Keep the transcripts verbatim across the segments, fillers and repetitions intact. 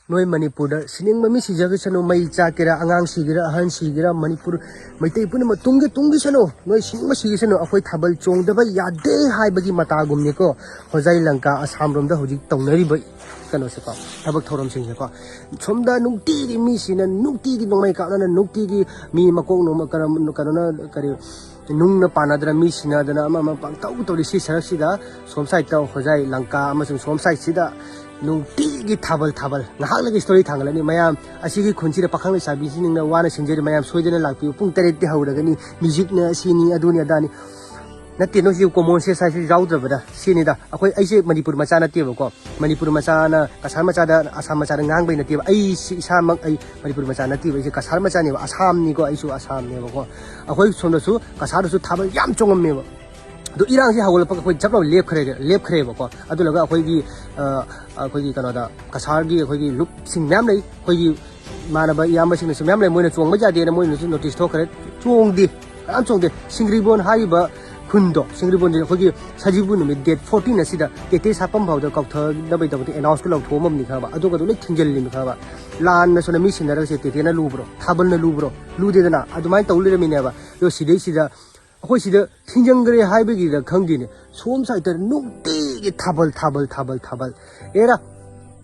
ꯅꯣꯏ ꯃꯅꯤꯄꯨꯔꯗ ꯁꯤꯅꯤꯡꯕ ꯃꯤ ꯁꯤꯖꯈꯤꯁꯅꯨ, ꯃꯩ ꯆꯥꯛꯀꯦꯔꯥ, ꯑꯉꯥꯡ ꯁꯤꯒꯦꯔꯥ, ꯑꯍꯟ ꯁꯤꯒꯦꯔꯥ, ꯃꯅꯤꯄꯨꯔ ꯃꯩꯇꯩ ꯄꯨꯝꯅꯃꯛ ꯇꯨꯝꯒꯦ ꯇꯨꯝꯈꯤꯁꯅꯨ, ꯅꯣꯏ ꯁꯤꯅꯤꯡꯕ ꯁꯤꯈꯤꯁꯅꯨ, ꯑꯩꯈꯣꯏ ꯊꯥꯕꯜ ꯆꯣꯡꯗꯕ ꯌꯥꯗꯦ ꯍꯥꯏꯕꯒꯤ ꯃꯇꯥꯒꯨꯝꯅꯤꯀꯣ ꯍꯣꯖꯥꯏ ꯂꯪꯀꯥ ꯑꯁꯥꯝ ꯔꯣꯝꯗ ꯍꯧꯖꯤꯛ ꯇꯧꯅꯔꯤꯕ ꯀꯩꯅꯣꯁꯦꯀꯣ, ꯊꯕꯛ ꯊꯧꯔꯝꯁꯤꯡꯁꯦꯀꯣ꯫ ꯁꯣꯝꯗ ꯅꯨꯡꯇꯤꯒꯤ ꯃꯤꯁꯤꯅ, ꯅꯨꯡꯇꯤꯒꯤ ꯅꯣꯡꯃꯩ ꯀꯥꯞꯅꯅ, ꯅꯨꯡꯇꯤꯒꯤ ꯃꯤ ꯃꯀꯣꯛ ꯅꯣꯡꯃ ꯀꯔꯝ-, ꯀꯩꯅꯣꯅ ꯀꯔꯤ ꯅꯨꯡꯅ ꯄꯥꯟꯅꯗꯅ ꯃꯤ ꯁꯤꯟꯅꯗꯅ ꯑꯃ ꯑꯃ ꯄꯪꯇꯧ ꯇꯧꯔꯤ꯫ ꯁꯤ ꯁꯔꯛꯁꯤꯗ ꯁꯣꯝ ꯁꯥꯏꯠꯇ ꯍꯣꯖꯥꯏ ꯂꯪꯀꯥ ꯑꯃꯁꯨꯡ ꯁꯣꯝ ꯁꯥꯏꯠꯁꯤꯗ ꯅꯨꯡꯇꯤꯒꯤ ꯊꯥꯕꯜ, ꯊꯥꯕꯜ꯫ ꯉꯥꯏꯍꯥꯛ ꯂꯩꯒ ꯁ꯭ꯇꯣꯔꯤ ꯊꯥꯡꯒꯠꯂꯅꯤ꯫ ꯃꯌꯥꯝ ꯑꯁꯤꯒꯤ ꯈꯨꯟꯁꯤꯗ ꯄꯥꯈꯪ ꯂꯩꯁꯥꯕꯤꯁꯤꯡꯅ ꯋꯥꯅ ꯁꯤꯟꯖꯔꯤ, ꯃꯌꯥꯝ ꯁꯣꯏꯗꯅ ꯂꯥꯛꯄꯤꯌꯨ꯫ ꯄꯨꯡ ꯇꯔꯦꯠꯇꯤ ꯍꯧꯔꯒꯅꯤ, ꯃ꯭ꯌꯨꯖꯤꯛꯅ ꯑꯁꯤꯅꯤ, ꯑꯗꯨꯅꯤ ꯑꯗꯥꯅꯤ꯫ ꯅꯠꯇꯦ, ꯅꯣꯏꯁꯤ ꯀꯣꯃꯣꯟ ꯁꯦꯟꯁ ꯍꯥꯏꯁꯤ ꯌꯥꯎꯗ꯭ꯔꯕꯗ ꯁꯤꯅꯤꯗ꯫ ꯑꯩꯈꯣꯏ, ꯑꯩꯁꯦ ꯃꯅꯤꯄꯨꯔ ꯃꯆꯥ ꯅꯠꯇꯦꯕꯀꯣ꯫ ꯃꯅꯤꯄꯨꯔ ꯃꯆꯥꯅ ꯀꯁꯥꯔ ꯃꯆꯥꯗ, ꯑꯁꯥꯝ ꯃꯆꯥꯗ ꯉꯥꯡꯕꯩ ꯅꯠꯇꯦꯕ꯫ ꯑꯩ ꯁꯤ ꯏꯁꯥꯃꯛ, ꯑꯩ ꯃꯅꯤꯄꯨꯔ ꯃꯆꯥ ꯅꯠꯇꯦꯕ꯫ ꯑꯩꯁꯦ ꯀꯁꯥꯔ ꯃꯆꯥꯅꯦꯕ, ꯑꯁꯥꯝꯅꯤꯀꯣ, ꯑꯩꯁꯨ ꯑꯁꯥꯝꯅꯦꯕꯀꯣ꯫ ꯑꯩꯈꯣꯏ ꯁꯣꯝꯗꯁꯨ ꯀꯁꯥꯔꯗꯁꯨ ꯊꯥꯕꯜ ꯌꯥꯝ ꯆꯣꯡꯉꯝꯃꯦꯕ꯫ ꯑꯗꯣ ꯏꯔꯥꯡꯁꯤ ꯍꯧꯒꯠꯂꯛꯄꯒ ꯑꯩꯈꯣꯏ ꯖꯞ ꯂꯥꯎ ꯂꯦꯞꯈ꯭ꯔꯦ, ꯂꯦꯞꯈ꯭ꯔꯦꯕꯀꯣ꯫ ꯑꯗꯨ ꯂꯣꯏꯔꯒ ꯑꯩꯈꯣꯏꯒꯤ, ꯑ, ꯑꯩꯈꯣꯏꯒꯤ ꯀꯩꯅꯣꯗ, ꯀꯁꯥꯔꯒꯤ ꯑꯩꯈꯣꯏꯒꯤ ꯂꯨꯞꯁꯤꯡ ꯃꯌꯥꯝ ꯂꯩ, ꯑꯩꯈꯣꯏꯒꯤ ꯏꯃꯥꯟꯅꯕ ꯏꯌꯥꯝꯕꯁꯤꯡꯅꯁꯨ ꯃꯌꯥꯝ ꯂꯩ, ꯃꯣꯏꯅꯁꯨ ꯅꯣꯇꯤꯁ ꯊꯣꯛꯈ꯭ꯔꯦ꯫ ꯆꯣꯡꯗꯦ, ꯀꯅꯥꯝ ꯆꯣꯡꯗꯦ꯫ ꯁꯤꯡꯒ꯭ꯔꯤꯕꯣꯟ ꯍꯥꯏꯔꯤꯕ ꯈꯨꯟꯗꯣ, ꯁꯤꯡꯒ꯭ꯔꯤꯕꯣꯟꯗꯤ ꯑꯩꯈꯣꯏꯒꯤ ꯁꯖꯤꯕꯨ ꯅꯨꯃꯤꯠ ꯗꯦꯠ ꯐꯣꯔꯇꯤꯟ ꯑꯁꯤꯗ ꯇꯦꯇꯦ ꯁꯥꯠꯐꯝ ꯐꯥꯎꯗ ꯀꯧꯊꯅꯕꯒꯤꯗꯃꯛꯇ ꯑꯦꯅꯥꯎꯟꯁꯀ ꯂꯧꯊꯣꯛꯑꯝꯃꯕꯅꯤ ꯈꯪꯉꯕ꯫ ꯑꯗꯨꯒ ꯑꯗꯨ ꯂꯣꯏ ꯊꯤꯡꯖꯤꯜꯂꯤꯅꯤ ꯈꯪꯉꯕ꯫ ꯂꯥꯟꯅ ꯁꯣꯝꯗ ꯃꯤ ꯁꯤꯟꯅꯔꯒꯁꯦ ꯇꯦꯇꯦꯅ ꯂꯨꯕ꯭ꯔꯣ, ꯊꯥꯕꯜꯅ ꯂꯨꯕ꯭ꯔꯣ? ꯂꯨꯗꯦꯗꯅ꯫ ꯑꯗꯨꯃꯥꯏꯅ ꯇꯧ ꯂꯩꯔꯝꯃꯤꯅꯦꯕ꯫ ꯑꯗꯣ ꯁꯤꯗꯩꯁꯤꯗ ꯑꯩꯈꯣꯏ ꯁꯤꯗ ꯊꯤꯡꯖꯤꯟꯈ꯭ꯔꯦ ꯍꯥꯏꯕꯒꯤꯔ ꯈꯪꯗꯦꯅꯦ, ꯁꯣꯝ ꯁꯥꯏꯠꯇ ꯅꯨꯡꯇꯤꯒꯤ ꯊꯥꯕꯜ, ꯊꯥꯕꯜ, ꯊꯥꯕꯜ, ꯊꯥꯕꯜ꯫ ꯑꯦꯔꯥ,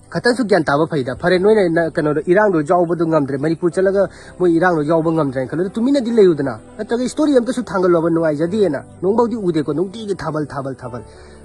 ꯈꯇꯪꯁꯨ ꯒ꯭ꯌꯥꯟ ꯇꯥꯕ ꯐꯩꯗ꯫ ꯐꯔꯦ, ꯅꯣꯏꯅ ꯅ-, ꯀꯩꯅꯣꯗꯣ, ꯏꯔꯥꯡꯗꯣ ꯌꯥꯎꯕꯗꯣ ꯉꯝꯗ꯭ꯔꯦ, ꯃꯅꯤꯄꯨꯔ ꯆꯠꯂꯒ ꯃꯣꯏ ꯏꯔꯥꯡꯗꯣ ꯌꯥꯎꯕ ꯉꯝꯗ꯭ꯔꯦꯅ ꯈꯜꯂꯣ, ꯑꯗꯨ ꯇꯨꯃꯤꯟꯅꯗꯤ ꯂꯩꯌꯨꯗꯅ꯫ ꯅꯠꯇ꯭ꯔꯒ ꯁ꯭ꯇꯣꯔꯤ ꯑꯝꯇꯁꯨ ꯊꯥꯡꯒꯠꯂꯣꯕ, ꯅꯨꯡꯉꯥꯏꯖꯗꯦꯅ꯫ ꯅꯣꯡꯐꯥꯎꯗꯤ ꯎꯗꯦꯀꯣ, ꯅꯨꯡꯇꯤꯒꯤ ꯊꯥꯕꯜ, ꯊꯥꯕꯜ, ꯊꯥꯕꯜ꯫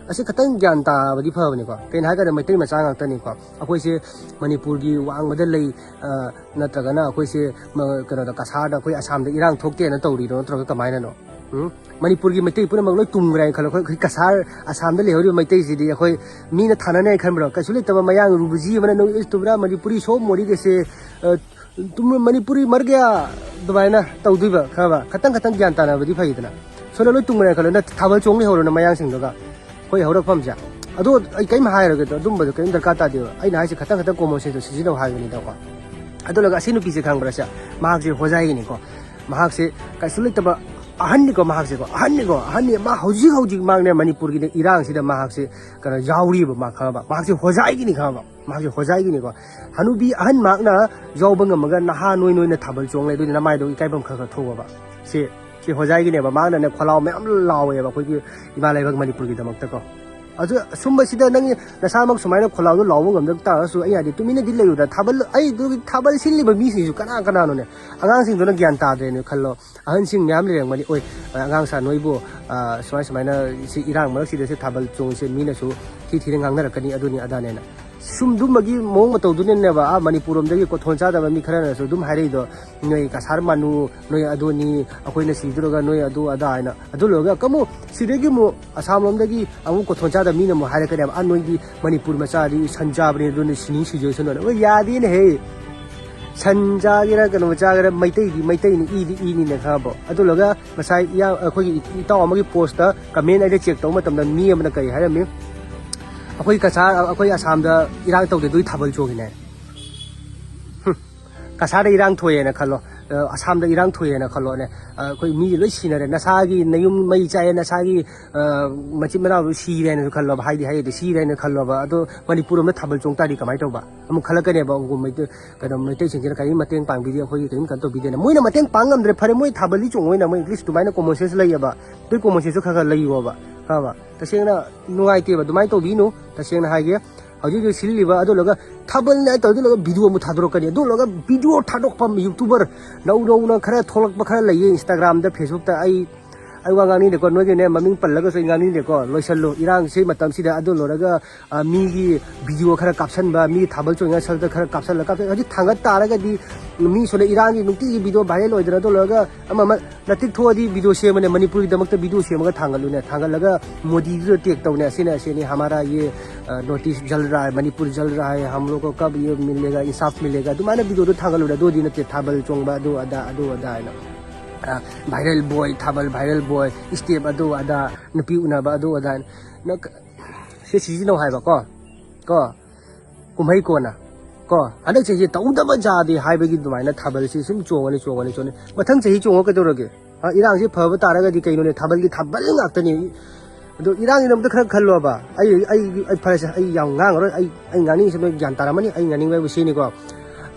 ꯑꯁꯤ ꯈꯇꯪ ꯒ꯭ꯌꯥꯟ ꯇꯥꯕꯗꯤ ꯐꯕꯅꯤꯀꯣ꯫ ꯀꯩꯅꯣ ꯍꯥꯏꯀꯥꯟꯗ ꯃꯩꯇꯩ ꯃꯆꯥ ꯉꯥꯛꯇꯅꯤꯀꯣ꯫ ꯑꯩꯈꯣꯏꯁꯦ ꯃꯅꯤꯄꯨꯔꯒꯤ ꯋꯥꯡꯃꯗ ꯂꯩ, ꯑ, ꯅꯠꯇ꯭ꯔꯒꯅ ꯑꯩꯈꯣꯏꯁꯦ ꯃ-, ꯀꯩꯅꯣꯗ, ꯀꯁꯥꯔꯗ, ꯑꯩꯈꯣꯏ ꯑꯁꯥꯝꯗ ꯏꯔꯥꯡ ꯊꯣꯛꯇꯦꯅ ꯇꯧꯔꯤꯔꯣ, ꯅꯠꯇ꯭ꯔꯒ ꯀꯃꯥꯏꯅꯅꯣ? ꯎꯝ? ꯃꯅꯤꯄꯨꯔꯒꯤ ꯃꯩꯇꯩ ꯄꯨꯝꯅꯃꯛ ꯂꯣꯏ ꯇꯨꯝꯈ꯭ꯔꯦ ꯍꯥꯏꯅ ꯈꯜꯂꯣ꯫ ꯑꯩꯈꯣꯏ, ꯑꯩꯈꯣꯏ ꯀꯁꯥꯔ, ꯑꯁꯥꯝꯗ ꯂꯩꯍꯧꯔꯤꯕ ꯃꯩꯇꯩꯁꯤꯗꯤ ꯑꯩꯈꯣꯏ ꯃꯤꯅ ꯊꯥꯅꯅꯤ ꯍꯥꯏꯅ ꯈꯟꯕ꯭ꯔꯣ? ꯀꯩꯁꯨ ꯂꯩꯇꯕ ꯃꯌꯥꯡ ꯔꯨꯕꯨꯖꯤ ꯑꯃꯅ ꯅꯣꯏ ꯇꯨꯝꯕ꯭ꯔꯥ, ꯃꯅꯤꯄꯨꯔꯤ ꯁꯣ ꯃꯣꯔꯤꯒꯁꯦ, ꯑ, ꯇꯨꯝ-, ꯃꯅꯤꯄꯨꯔꯤ ꯃꯔꯒ꯭ꯌꯥ ꯑꯗꯨꯃꯥꯏꯅ ꯇꯧꯗꯣꯏꯕ, ꯈꯪꯉꯕ? ꯈꯇꯪ ꯈꯇꯪ ꯒ꯭ꯌꯥꯟ ꯇꯥꯅꯕꯗꯤ ꯐꯩꯗꯅ꯫ ꯁꯣꯝꯗ ꯂꯣꯏ ꯇꯨꯝꯈ꯭ꯔꯦ ꯈꯜꯂꯣ, ꯅꯪ ꯊꯥꯕꯜ ꯆꯣꯡ ꯂꯩꯍꯧꯔꯣ ꯅꯪ ꯃꯌꯥꯡꯁꯤꯡꯗꯨꯒ꯫ ꯑꯩꯈꯣꯏ ꯍꯧꯔꯛꯐꯝꯁꯦ꯫ ꯑꯗꯣ ꯑꯩ ꯀꯔꯤꯝ ꯍꯥꯏꯔꯒꯦ, ꯑꯗꯨꯝꯕꯗꯣ ꯀꯔꯤꯝ ꯗꯔꯀꯥꯔ ꯇꯥꯗꯦꯕ꯫ ꯑꯩꯅ ꯍꯥꯏꯁꯦ ꯈꯇꯪ ꯈꯇꯪ ꯀꯣꯃꯣꯟ ꯁꯦꯟꯁꯇꯣ ꯁꯤꯖꯤꯟꯅꯧ ꯍꯥꯏꯕꯅꯤꯗꯀꯣ꯫ ꯑꯗꯨ ꯂꯣꯏꯔꯒ ꯑꯁꯤ ꯅꯨꯄꯤꯁꯦ ꯈꯪꯕ꯭ꯔꯥ ꯁꯦ? ꯃꯍꯥꯛꯁꯦ ꯍꯣꯖꯥꯏꯒꯤꯅꯤꯀꯣ꯫ ꯃꯍꯥꯛꯁꯦ ꯀꯩꯁꯨ ꯂꯩꯇꯕ ꯑꯍꯟꯅꯤꯀꯣ ꯃꯍꯥꯛꯁꯦꯀꯣ, ꯑꯍꯟꯅꯤꯀꯣ, ꯑꯍꯟꯅꯤ꯫ ꯃꯥ ꯍꯧꯖꯤꯛ ꯍꯧꯖꯤꯛ ꯃꯍꯥꯛꯅꯦ ꯃꯅꯤꯄꯨꯔꯒꯤꯅꯦ ꯏꯔꯥꯡꯁꯤꯗ ꯃꯍꯥꯛꯁꯦ ꯀꯩꯅꯣ ꯌꯥꯎꯔꯤꯕ, ꯃꯥ ꯈꯪꯉꯕ? ꯃꯍꯥꯛꯁꯦ ꯍꯣꯖꯥꯏꯒꯤꯅꯤ, ꯈꯪꯉꯕ? ꯃꯍꯥꯛꯁꯦ ꯍꯣꯖꯥꯏꯒꯤꯅꯤꯀꯣ꯫ ꯍꯅꯨꯕꯤ ꯑꯍꯟ ꯃꯍꯥꯛꯅ ꯌꯥꯎꯕ ꯉꯝꯃꯒ ꯅꯍꯥ ꯅꯣꯏ ꯅꯣꯏꯅ ꯊꯥꯕꯜ ꯆꯣꯡ ꯂꯩ, ꯑꯗꯨꯗꯤ ꯅꯃꯥꯏꯗꯣ ꯏꯀꯥꯏꯐꯝ ꯈꯔ ꯈꯔ ꯊꯣꯛꯑꯣꯕ꯫ ꯁꯤ, ꯁꯤ ꯍꯣꯖꯥꯏꯒꯤꯅꯦꯕ, ꯃꯍꯥꯛꯅꯅꯦ ꯈꯣꯜꯂꯥꯎ ꯃꯌꯥꯝ ꯂꯥꯎꯋꯦꯕ ꯑꯩꯈꯣꯏꯒꯤ ꯏꯃꯥ ꯂꯩꯕꯥꯛ ꯃꯅꯤꯄꯨꯔꯒꯤꯗꯃꯛꯇꯀꯣ꯫ ꯑꯗꯨ ꯁꯨꯝꯕꯁꯤꯗ ꯅꯪ ꯅꯁꯥꯃꯛ ꯁꯨꯃꯥꯏꯅ ꯈꯣꯜꯂꯥꯎꯗꯣ ꯂꯥꯎꯕ ꯉꯝꯗꯕ ꯇꯥꯔꯒꯁꯨ, ꯑꯩ ꯍꯥꯏꯗꯤ ꯇꯨꯃꯤꯟꯅꯗꯤ ꯂꯩꯌꯨꯗ꯫ ꯊꯥꯕꯜ, ꯑꯩ ꯑꯗꯨꯒꯤ ꯊꯥꯕꯜ ꯁꯤꯜꯂꯤꯕ ꯃꯤꯁꯤꯡꯁꯨ ꯀꯅꯥ ꯀꯅꯥꯅꯣꯅꯦ? ꯑꯉꯥꯡꯁꯤꯡꯗꯨꯅ ꯒ꯭ꯌꯥꯟ ꯇꯥꯗ꯭ꯔꯦꯅ ꯈꯜꯂꯣ, ꯑꯍꯟꯁꯤꯡ ꯃꯌꯥꯝ ꯂꯩꯔꯝꯒꯅꯤ, "ꯑꯣꯏ, ꯑꯉꯥꯡ ꯁꯥ ꯅꯣꯏꯕꯨ, ꯑ, ꯁꯨꯃꯥꯏ ꯁꯨꯃꯥꯏꯅ ꯁꯤ ꯏꯔꯥꯡ ꯃꯔꯛꯁꯤꯗ ꯁꯤ ꯊꯥꯕꯜ ꯆꯣꯡꯉꯤꯁꯦ ꯃꯤꯅꯁꯨ ꯊꯤ ꯊꯤꯅ ꯉꯥꯡꯅꯔꯛꯀꯅꯤ, ꯑꯗꯨꯅꯤ ꯑꯗꯥꯅꯦꯅ"꯫ ꯁꯨꯝ ꯑꯗꯨꯝꯕꯒꯤ ꯃꯑꯣꯡ ꯃꯇꯧꯗꯨꯅꯅꯦꯕ, ꯑꯥ, ꯃꯅꯤꯄꯨꯔ ꯂꯣꯝꯗꯒꯤ ꯀꯣꯊꯣꯟ ꯆꯥꯗꯕ ꯃꯤ ꯈꯔꯅꯁꯨ ꯑꯗꯨꯝ ꯍꯥꯏꯔꯛꯏꯗꯣ, "ꯅꯣꯏ ꯀꯁꯥꯔ ꯃꯥꯅꯨ, ꯅꯣꯏ ꯑꯗꯨꯅꯤ, ꯑꯩꯈꯣꯏꯅ ꯁꯤꯗꯨꯔꯒ ꯅꯣꯏ ꯑꯗꯨ ꯑꯗꯥ" ꯍꯥꯏꯅ꯫ ꯑꯗꯨ ꯂꯣꯏꯔꯒ ꯀꯃꯨ ꯁꯤꯗꯒꯤ ꯑꯃꯨꯛ ꯑꯁꯥꯝ ꯂꯣꯝꯗꯒꯤ ꯑꯃꯨꯛ ꯀꯣꯊꯣꯟ ꯆꯥꯗꯕ ꯃꯤꯅ ꯑꯃꯨꯛ ꯍꯥꯏꯔꯛꯀꯅꯦꯕ, "ꯑꯥ, ꯅꯣꯏꯗꯤ ꯃꯅꯤꯄꯨꯔ ꯃꯆꯥꯗꯤ ꯁꯟ ꯆꯥꯕꯅꯤ, ꯑꯗꯨꯅ ꯁꯤꯅꯤꯡ ꯁꯤꯖꯁꯅꯨ" ꯍꯥꯏꯅ꯫ ꯑꯣ, ꯌꯥꯗꯦꯅꯦꯍꯦ꯫ ꯁꯟ ꯆꯥꯒꯦꯔꯥ ꯀꯩꯅꯣ ꯆꯥꯒꯦꯔꯥ, ꯃꯩꯇꯩꯗꯤ ꯃꯩꯇꯩꯅꯤ, ꯏꯗꯤ ꯏꯅꯤꯅ, ꯈꯪꯉꯕꯣ? ꯑꯗꯨꯂꯒ ꯉꯁꯥꯏ ꯏꯌꯥ-, ꯑꯩꯈꯣꯏꯒꯤ ꯏꯇꯥꯎ ꯑꯃꯒꯤ ꯄꯣꯁꯇ ꯀꯃꯦꯟ ꯑꯩꯅ ꯆꯦꯛ ꯇꯧꯕ ꯃꯇꯝꯗ ꯃꯤ ꯑꯃꯅ ꯀꯔꯤ ꯍꯥꯏꯔꯝꯃꯤ? "ꯑꯩꯈꯣꯏ ꯀꯆꯥ-, ꯑꯩꯈꯣꯏ ꯑꯁꯥꯝꯗ ꯏꯔꯥꯡ ꯇꯧꯗꯦ, ꯑꯗꯨꯏ ꯊꯥꯕꯜ ꯆꯣꯡꯉꯤꯅꯦ"꯫ ꯍꯨꯝ꯫ ꯀꯁꯥꯔꯗ ꯏꯔꯥꯡ ꯊꯣꯛꯑꯦꯅ ꯈꯜꯂꯣ, ꯑ, ꯑꯁꯥꯝꯗ ꯏꯔꯥꯡ ꯊꯣꯛꯑꯦꯅ ꯈꯜꯂꯣꯅꯦ꯫ ꯑ, ꯑꯩꯈꯣꯏ ꯃꯤ ꯂꯣꯏ ꯁꯤꯅꯔꯦ, ꯅꯁꯥꯒꯤ ꯅꯌꯨꯝ ꯃꯩ ꯆꯥꯛꯑꯦ, ꯅꯁꯥꯒꯤ, ꯑ, ꯃꯆꯤꯟ ꯃꯅꯥꯎꯗꯨ ꯁꯤꯔꯦꯅꯁꯨ ꯈꯜꯂꯣꯕ, ꯍꯥꯏꯗꯤ ꯍꯥꯏꯗꯤ ꯁꯤꯔꯦꯅ ꯈꯜꯂꯣꯕ꯫ ꯑꯗꯣ ꯃꯅꯤꯄꯨꯔ ꯑꯃꯗ ꯊꯥꯕꯜ ꯆꯣꯡ ꯇꯥꯔꯗꯤ ꯀꯃꯥꯏꯅ ꯇꯧꯕ? ꯑꯃꯨꯛ ꯈꯜꯂꯛꯀꯅꯦꯕ, ꯑꯃꯨꯛ ꯃꯩꯇꯩ, ꯀꯩꯅꯣ, ꯃꯩꯇꯩꯁꯤꯡꯁꯤꯅ ꯀꯔꯤꯝ ꯃꯇꯦꯡ ꯄꯥꯡꯕꯤꯗꯦ, ꯑꯩꯈꯣꯏꯒꯤ ꯀꯔꯤꯝ ꯀꯩꯅꯣ ꯇꯧꯕꯤꯗꯦꯅ꯫ ꯃꯣꯏꯅ ꯃꯇꯦꯡ ꯄꯥꯡ ꯉꯝꯗ꯭ꯔꯦ, ꯐꯔꯦ, ꯃꯣꯏ ꯊꯥꯕꯜꯗꯤ ꯆꯣꯡꯉꯣꯏꯅ, ꯃꯣꯏ at least ꯑꯗꯨꯃꯥꯏꯅ common sense ꯂꯩꯌꯦꯕ꯫ ꯑꯗꯨꯏ common senseꯇꯨ ꯈꯔ ꯈꯔ ꯂꯩꯌꯣꯕ, ꯈꯪꯉꯕ? ꯇꯁꯦꯡꯅ ꯅꯨꯡꯉꯥꯏꯇꯦꯕ, ꯑꯗꯨꯃꯥꯏꯅ ꯇꯧꯕꯤꯅꯨ꯫ ꯇꯁꯦꯡꯅ ꯍꯥꯏꯒꯦ, ꯍꯧꯖꯤꯛ ꯍꯧꯖꯤꯛ ꯁꯤꯜꯂꯤꯕ, ꯑꯗꯨ ꯂꯣꯏꯔꯒ ꯊꯥꯕꯜꯅꯦ ꯍꯥꯏ ꯇꯧꯔ, ꯑꯗꯨ ꯂꯣꯏꯔꯒ video ꯑꯃꯨꯛ ꯊꯥꯗꯣꯔꯛꯀꯅꯤ꯫ ꯑꯗꯨ ꯂꯣꯏꯔꯒ video ꯊꯥꯗꯣꯛꯄ YouTuber ꯅꯧ ꯅꯧꯅ ꯈꯔ ꯊꯣꯛꯂꯛꯄ ꯈꯔ ꯂꯩꯌꯦ Instagramꯗ, Facebookꯇ꯫ ꯑꯩ, ꯑꯩ ꯋꯥ ꯉꯥꯡꯅꯤꯡꯗꯦꯀꯣ, ꯅꯣꯏꯒꯤꯅꯦ ꯃꯃꯤꯡ ꯄꯜꯂꯒꯁꯨ ꯑꯩ ꯉꯥꯡꯅꯤꯡꯗꯦꯀꯣ꯫ ꯂꯣꯏꯁꯜꯂꯨ, ꯏꯔꯥꯡꯁꯤ ꯃꯇꯝꯁꯤꯗ꯫ ꯑꯗꯨ ꯂꯣꯏꯔꯒ, ꯑ, ꯃꯤꯒꯤ video ꯈꯔ ꯀꯥꯞꯁꯟꯕ, ꯃꯤ ꯊꯥꯕꯜ ꯆꯣꯡꯉꯤꯉꯩ ꯁꯔꯨꯛꯇ ꯈꯔ ꯀꯥꯞꯁꯜꯂ ꯀꯥꯞꯁꯟ-, ꯍꯧꯖꯤꯛ ꯊꯥꯡꯒꯠ ꯇꯥꯔꯒꯗꯤ ꯃꯤ ꯁꯣꯝꯗ ꯏꯔꯥꯡꯒꯤ ꯅꯨꯡꯇꯤꯒꯤ video viral ꯑꯣꯏꯗꯅ, ꯑꯗꯨ ꯂꯣꯏꯔꯒ ꯑꯃ ꯑꯃ ꯅꯇꯤꯛ ꯊꯣꯛꯑꯗꯤ video ꯁꯦꯝꯃꯅꯦ, ꯃꯅꯤꯄꯨꯔꯒꯤꯗꯃꯛꯇ video ꯁꯦꯝꯃꯒ ꯊꯥꯡꯒꯠꯂꯨꯅꯦ, ꯊꯥꯡꯒꯠꯂꯒ ꯃꯣꯗꯤꯗꯨꯗ tag ꯇꯧꯅꯦ, "ꯑꯁꯤꯅ ꯑꯁꯤꯅꯤ, ꯍꯃꯥꯔꯥ ꯌꯦ, ꯑ, ꯅꯣꯔꯠ ꯏꯁ ꯖꯜ ꯔꯍꯥ ꯍꯥꯏ, ꯃꯅꯤꯄꯨꯔ ꯖꯜ ꯔꯍꯥ ꯍꯥꯏ, ꯍꯝ ꯂꯣꯒ ꯀꯕ ꯌꯦ ꯃꯤꯂꯦꯒ, ꯏꯟꯁꯥꯐ ꯃꯤꯂꯦꯒ", ꯑꯗꯨꯃꯥꯏꯅ videoꯗꯣ ꯊꯥꯡꯒꯠꯂꯨꯅꯦ꯫ ꯑꯗꯨꯗꯤ ꯅꯠꯇꯦ ꯊꯥꯕꯜ ꯆꯣꯡꯕ ꯑꯗꯨ ꯑꯗꯥ, ꯑꯗꯨ ꯑꯗꯥ ꯍꯥꯏꯅ, ꯑ, viral boy, ꯊꯥꯕꯜ viral boy, step ꯑꯗꯨ ꯑꯗꯥ, ꯅꯨꯄꯤ ꯎꯅꯕ ꯑꯗꯨ ꯑꯗꯥ ꯍꯥꯏꯅ꯫ ꯅꯪ ꯀ-, ꯁꯤ ꯁꯤꯖꯤꯟꯅꯧ ꯍꯥꯏꯕꯀꯣ, ꯀꯣ, ꯀꯨꯝꯍꯩ ꯀꯣꯟꯅ, ꯀꯣ, ꯍꯟꯗꯛ ꯆꯍꯤꯁꯦ ꯇꯧꯗꯕ ꯌꯥꯗꯦ ꯍꯥꯏꯕꯒꯤ ꯑꯗꯨꯃꯥꯏꯅ ꯊꯥꯕꯜꯁꯤ ꯁꯨꯝ ꯆꯣꯡꯉꯅꯤ, ꯆꯣꯡꯉꯅꯤ, ꯆꯣꯡꯉꯅꯤ꯫ ꯃꯊꯪ ꯆꯍꯤ ꯆꯣꯡꯉꯣ, ꯀꯩꯗꯧꯔꯒꯦ? ꯑ, ꯏꯔꯥꯡꯁꯤ ꯐꯕ ꯇꯥꯔꯒꯗꯤ ꯀꯩꯅꯣꯅꯦ, ꯊꯥꯕꯜꯒꯤ ꯊꯥꯕꯜ ꯉꯥꯛꯇꯅꯤ꯫ ꯑꯗꯣ ꯏꯔꯥꯡꯒꯤꯗꯃꯛꯇ ꯈꯔ ꯈꯜꯂꯣꯕ꯫ ꯑꯩ, ꯑꯩ, ꯑꯩ ꯐꯔꯦꯁꯦ, ꯑꯩ ꯌꯥꯝ ꯉꯥꯡꯉꯔꯣꯏ꯫ ꯑꯩ, ꯑꯩ ꯉꯥꯡꯅꯤꯡꯉꯤꯁꯦ ꯅꯣꯏ ꯒ꯭ꯌꯥꯟ ꯇꯥꯔꯝꯃꯅꯤ꯫ ꯑꯩ ꯉꯥꯡꯅꯤꯡꯕ ꯍꯥꯏꯕꯨ ꯁꯤꯅꯤꯀꯣ꯫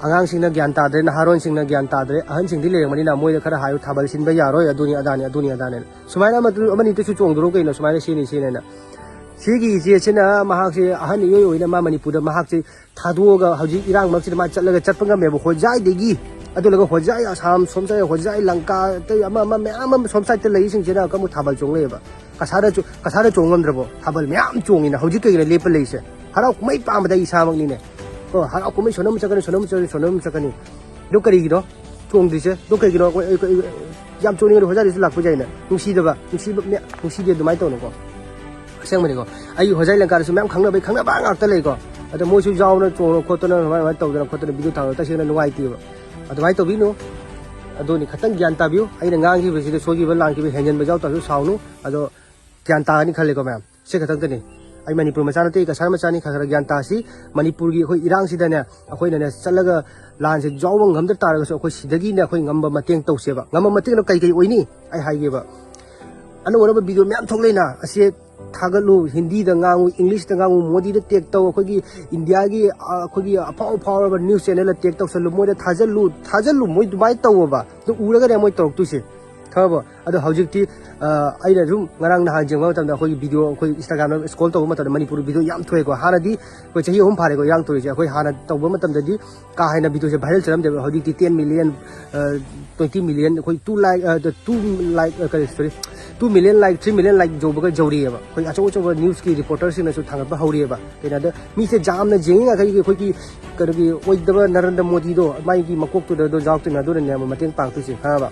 ꯑꯉꯥꯡꯁꯤꯡꯅ ꯒ꯭ꯌꯥꯟ ꯇꯥꯗ꯭ꯔꯦ, ꯅꯍꯥꯔꯣꯟꯁꯤꯡꯅ ꯒ꯭ꯌꯥꯟ ꯇꯥꯗ꯭ꯔꯦ, ꯑꯍꯟꯁꯤꯡꯗꯤ ꯂꯩꯔꯝꯃꯅꯤꯅ ꯃꯣꯏꯗ ꯈꯔ ꯍꯥꯏꯌꯨ, ꯊꯥꯕꯜ ꯁꯤꯟꯕ ꯌꯥꯔꯣꯏ, ꯑꯗꯨꯅꯤ ꯑꯗꯥꯅꯤ, ꯑꯗꯨꯅꯤ ꯑꯗꯥꯅꯦꯅ꯫ ꯁꯨꯃꯥꯏꯅ ꯑꯃ, ꯑꯃꯅꯤꯇꯁꯨ ꯆꯣꯡꯗꯣꯔꯣ ꯀꯩꯅꯣ, ꯁꯨꯃꯥꯏꯅ ꯁꯤꯅꯤ ꯁꯤꯅꯦꯅ꯫ ꯁꯤꯒꯤ ꯏꯆꯦꯁꯤꯅ ꯃꯍꯥꯛꯁꯦ ꯑꯍꯟ ꯏꯑꯣꯏ ꯑꯣꯏꯅ ꯃꯥ ꯃꯅꯤꯄꯨꯔꯗ ꯃꯍꯥꯛꯁꯦ ꯊꯥꯗꯣꯛꯑꯒ ꯍꯧꯖꯤꯛ ꯏꯔꯥꯡ ꯃꯔꯛꯁꯤꯗ ꯃꯥ ꯆꯠꯂꯒ ꯆꯠꯄ ꯉꯝꯃꯦꯕ꯫ ꯍꯣꯖꯥꯏꯗꯒꯤ, ꯑꯗꯨ ꯂꯣꯏꯔꯒ ꯍꯣꯖꯥꯏ ꯑꯁꯥꯝ ꯁꯣꯝ ꯆꯠꯂꯒ ꯍꯣꯖꯥꯏ ꯂꯪꯀꯥ, ꯑꯇꯩ ꯑꯃ ꯑꯃ ꯃꯌꯥꯝ ꯑꯃ ꯁꯣꯝ ꯁꯥꯏꯗꯇ ꯂꯩꯔꯤꯁꯤꯡꯁꯤꯅ ꯑꯃꯨꯛ ꯊꯥꯕꯜ ꯆꯣꯡ ꯂꯩꯌꯦꯕ꯫ ꯀꯁꯥꯗ ꯆꯣ-, ꯀꯁꯥꯗ ꯆꯣꯡ ꯉꯝꯗ꯭ꯔꯕꯣ? ꯊꯥꯕꯜ ꯃꯌꯥꯝ ꯆꯣꯡꯉꯤꯅ꯫ ꯍꯧꯖꯤꯛ ꯀꯩꯒꯤꯅꯣ ꯂꯦꯞꯄ ꯂꯩꯔꯤꯁꯦ? ꯍꯔꯥꯎ ꯀꯨꯝꯍꯩ ꯄꯥꯝꯕꯗ ꯑꯩ ꯏꯁꯥꯃꯛꯅꯤꯅꯦ꯫ ꯀꯣ, ꯍꯔꯥꯎ ꯀꯨꯝꯍꯩ ꯁꯣꯟꯅꯝ ꯆꯠꯀꯅꯤ, ꯁꯣꯟꯅꯝ ꯆꯠꯀꯅꯤ, ꯁꯣꯟꯅꯝ ꯆꯠꯀꯅꯤ꯫ ꯑꯗꯨ ꯀꯔꯤꯒꯤꯅꯣ ꯆꯣꯡꯗ꯭ꯔꯤꯁꯦ? ꯑꯗꯨ ꯀꯩꯒꯤꯅꯣ? ꯑꯩꯈꯣꯏ, ꯑꯩꯈꯣꯏ, ꯑꯩꯈꯣꯏ ꯌꯥꯝ ꯆꯣꯡꯅꯤꯡꯉꯗꯤ ꯍꯣꯖꯥꯏꯗꯁꯨ ꯂꯥꯛꯄ ꯌꯥꯏꯅ꯫ ꯅꯨꯡꯁꯤꯗꯕ, ꯅꯨꯡꯁꯤꯕ ꯃꯌꯥꯝ, ꯅꯨꯡꯁꯤꯗꯦ ꯑꯗꯨꯃꯥꯏꯅ ꯇꯧꯅꯨꯀꯣ꯫ ꯑꯁꯦꯡꯕꯅꯤꯀꯣ꯫ ꯑꯩ ꯍꯣꯖꯥꯏ ꯂꯪꯀꯥꯗꯁꯨ ꯃꯌꯥꯝ ꯈꯪꯅꯕ, ꯈꯪꯅꯕ ꯉꯥꯛꯇ ꯂꯩꯀꯣ꯫ ꯑꯗ ꯃꯣꯏꯁꯨ ꯌꯥꯎꯅ ꯆꯣꯡꯗꯅ ꯈꯣꯠꯇꯅ ꯑꯗꯨꯃꯥꯏꯅ, ꯑꯗꯨꯃꯥꯏꯅ ꯇꯧꯗꯅ ꯈꯣꯠꯇꯅ ꯚꯤꯗꯤꯑꯣ ꯊꯥꯒꯠꯂꯒ ꯇꯁꯦꯡꯅ ꯅꯨꯡꯉꯥꯏꯇꯦꯕ꯫ ꯑꯗꯨꯃꯥꯏꯅ ꯇꯧꯕꯤꯅꯨ꯫ ꯑꯗꯨꯅꯤ, ꯈꯤꯇꯪ ꯒ꯭ꯌꯥꯟ ꯇꯥꯕꯤꯌꯨ꯫ ꯑꯩꯅ ꯉꯥꯡꯈꯤꯕꯁꯤꯗ ꯁꯣꯏꯈꯤꯕ ꯂꯥꯟꯈꯤꯕ ꯍꯦꯟꯖꯟꯕ ꯌꯥꯎ ꯇꯥꯔꯁꯨ ꯁꯥꯎꯅꯨ꯫ ꯑꯗꯣ ꯒ꯭ꯌꯥꯟ ꯇꯥꯒꯅꯤ ꯈꯜꯂꯦꯀꯣ ꯃꯌꯥꯝ꯫ ꯁꯤ ꯈꯛꯇꯪꯇꯅꯤ꯫ ꯑꯩ ꯃꯅꯤꯄꯨꯔ ꯃꯆꯥ ꯅꯠꯇꯦ, ꯑꯩ ꯀꯁꯥꯔ ꯃꯆꯥꯅꯤ꯫ ꯈꯔ ꯈꯔ ꯒ꯭ꯌꯥꯟ ꯇꯥꯁꯤ꯫ ꯃꯅꯤꯄꯨꯔꯒꯤ ꯑꯩꯈꯣꯏ ꯏꯔꯥꯡꯁꯤꯗꯅꯦ, ꯑꯩꯈꯣꯏꯅꯅꯦ ꯆꯠꯂꯒ ꯂꯥꯟꯁꯦ ꯌꯥꯎꯕ ꯉꯝꯗ ꯇꯥꯔꯒꯁꯨ ꯑꯩꯈꯣꯏ ꯁꯤꯗꯒꯤꯅꯦ ꯑꯩꯈꯣꯏ ꯉꯝꯕ ꯃꯇꯦꯡ ꯇꯧꯁꯦꯕ꯫ ꯉꯝꯕ ꯃꯇꯦꯡꯅ ꯀꯩ ꯀꯩ ꯑꯣꯏꯅꯤ? ꯑꯩ ꯍꯥꯏꯒꯦꯕ꯫ ꯑꯅꯧ ꯑꯅꯧꯕ ꯚꯤꯗꯤꯑꯣ ꯃꯌꯥꯝ ꯊꯣꯛꯂꯛꯏꯅ, ꯑꯁꯤ ꯊꯥꯒꯠꯂꯨ, ꯍꯤꯟꯗꯤꯗ ꯉꯥꯡꯉꯨ, ꯏꯪꯂꯤꯁꯇ ꯉꯥꯡꯉꯨ, ꯃꯣꯗꯤꯗ ꯇꯦꯛ ꯇꯧ, ꯑꯩꯈꯣꯏꯒꯤ ꯏꯟꯗꯤꯌꯥꯒꯤ, ꯑ, ꯑꯩꯈꯣꯏꯒꯤ ꯑꯐꯥꯎ ꯑꯐꯥꯎꯔꯕ ꯅ꯭ꯌꯨꯁ ꯆꯦꯅꯦꯜꯗ ꯇꯦꯛ ꯇꯧꯁꯜꯂꯨ, ꯃꯣꯏꯗ ꯊꯥꯖꯜꯂꯨ, ꯊꯥꯖꯜꯂꯨ, ꯃꯣꯏ ꯑꯗꯨꯃꯥꯏꯅ ꯇꯧꯑꯣꯕ꯫ ꯑꯗꯨ ꯎꯔꯒꯅꯦ ꯃꯣꯏ ꯇꯧꯔꯛꯇꯣꯏꯁꯦ꯫ ꯈꯪꯉꯕꯣ? ꯑꯗꯣ ꯍꯧꯖꯤꯛꯇꯤ, ꯑ, ꯑꯩꯅ ꯁꯨꯝ ꯉꯔꯥꯡ ꯅꯍꯥꯟ ꯌꯦꯡꯕ ꯃꯇꯝꯗ ꯑꯩꯈꯣꯏꯒꯤ ꯚꯤꯗꯤꯑꯣ, ꯑꯩꯈꯣꯏ ꯏꯟꯁꯇꯥꯒ꯭ꯔꯥꯝꯗ ꯁ꯭ꯀ꯭ꯔꯣꯜ ꯇꯧꯕ ꯃꯇꯝꯗ ꯃꯅꯤꯄꯨꯔ ꯚꯤꯗꯤꯑꯣ ꯌꯥꯝ ꯊꯣꯛꯑꯦꯀꯣ꯫ ꯍꯥꯟꯅꯗꯤ ꯑꯩꯈꯣꯏ ꯆꯍꯤ ꯑꯍꯨꯝ ꯐꯥꯔꯦꯀꯣ ꯏꯔꯥꯡ ꯇꯧꯔꯤꯁꯦ꯫ ꯑꯩꯈꯣꯏ ꯍꯥꯟꯅ ꯇꯧꯕ ꯃꯇꯝꯗꯗꯤ ꯀꯥ ꯍꯦꯟꯅ ꯚꯤꯗꯤꯑꯣꯁꯦ ꯚꯥꯏꯔꯦꯜ ꯆꯠꯂꯝꯗꯦꯕ꯫ ꯍꯧꯖꯤꯛꯇꯤ ten million, ꯑ, twenty million, ꯑꯩꯈꯣꯏ two lakh, ꯑ, two lakh, ꯑ, ꯀꯔꯤ, sorry, two million like, three million like ꯌꯧꯕꯒ ꯌꯧꯔꯤꯑꯕ꯫ ꯑꯩꯈꯣꯏ ꯑꯆꯧ ꯑꯆꯧꯕ ꯅ꯭ꯌꯨꯁꯀꯤ ꯔꯤꯄꯣꯔꯇꯔꯁꯤꯡꯅꯁꯨ ꯊꯥꯡꯒꯠꯄ ꯍꯧꯔꯤꯑꯕ꯫ ꯀꯩꯅꯣꯗ ꯃꯤꯁꯦ ꯖꯥꯝꯅ ꯌꯦꯡꯉꯤꯉꯩꯒꯤ ꯑꯩꯈꯣꯏꯒꯤ ꯀꯩꯅꯣꯒꯤ ꯑꯣꯏꯗꯕ ꯅꯔꯦꯟꯗ꯭ꯔ ꯃꯣꯗꯤꯗꯣ, ꯃꯥꯒꯤ ꯃꯀꯣꯛꯇꯨꯗ ꯑꯗꯣ ꯌꯥꯎꯔꯛꯇꯣꯏꯅꯦ, ꯑꯗꯨꯅꯅꯦ ꯑꯃꯨꯛ ꯃꯇꯦꯡ ꯄꯥꯡꯗꯣꯏꯁꯦ, ꯈꯪꯉꯕ?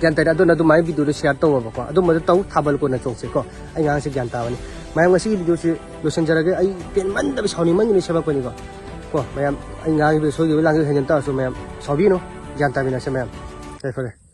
ꯒ꯭ꯌꯥꯟ ꯇꯥꯔꯦ꯫ ꯑꯗꯨꯅ ꯑꯗꯨꯃꯥꯏꯅ ꯚꯤꯗꯤꯑꯣꯗꯣ ꯁꯤꯌꯥꯔ ꯇꯧꯑꯣꯕꯀꯣ꯫ ꯑꯗꯨꯝꯕꯗꯣ ꯇꯧ, ꯊꯥꯕꯜ ꯀꯣꯟꯅ ꯆꯣꯡꯁꯦꯀꯣ꯫ ꯑꯩ ꯉꯥꯡꯁꯦ ꯒ꯭ꯌꯥꯟ ꯇꯥꯕꯅꯤ꯫ ꯃꯌꯥꯝ, ꯉꯁꯤꯒꯤ ꯚꯤꯗꯤꯑꯣꯁꯤ ꯂꯣꯏꯁꯤꯟꯖꯔꯒꯦ꯫ ꯑꯩ ꯄꯦꯟꯃꯟꯗꯕ, ꯁꯥꯎꯅꯤꯡꯃꯟꯒꯤꯅ ꯁꯦꯝꯃꯛꯄꯅꯤꯀꯣ꯫ ꯀꯣ, ꯃꯌꯥꯝ, ꯑꯩ ꯉꯥꯡꯉꯤꯕ ꯁꯣꯏꯈꯤꯕ ꯂꯥꯡꯈꯤꯕ ꯍꯦꯟꯖꯟ ꯇꯥꯔꯁꯨ ꯃꯌꯥꯝ ꯁꯥꯎꯕꯤꯅꯨ꯫ ꯒ꯭ꯌꯥꯟ ꯇꯥꯃꯤꯟꯅꯁꯦ ꯃꯌꯥꯝ꯫ ꯌꯥꯏꯐꯔꯦ꯫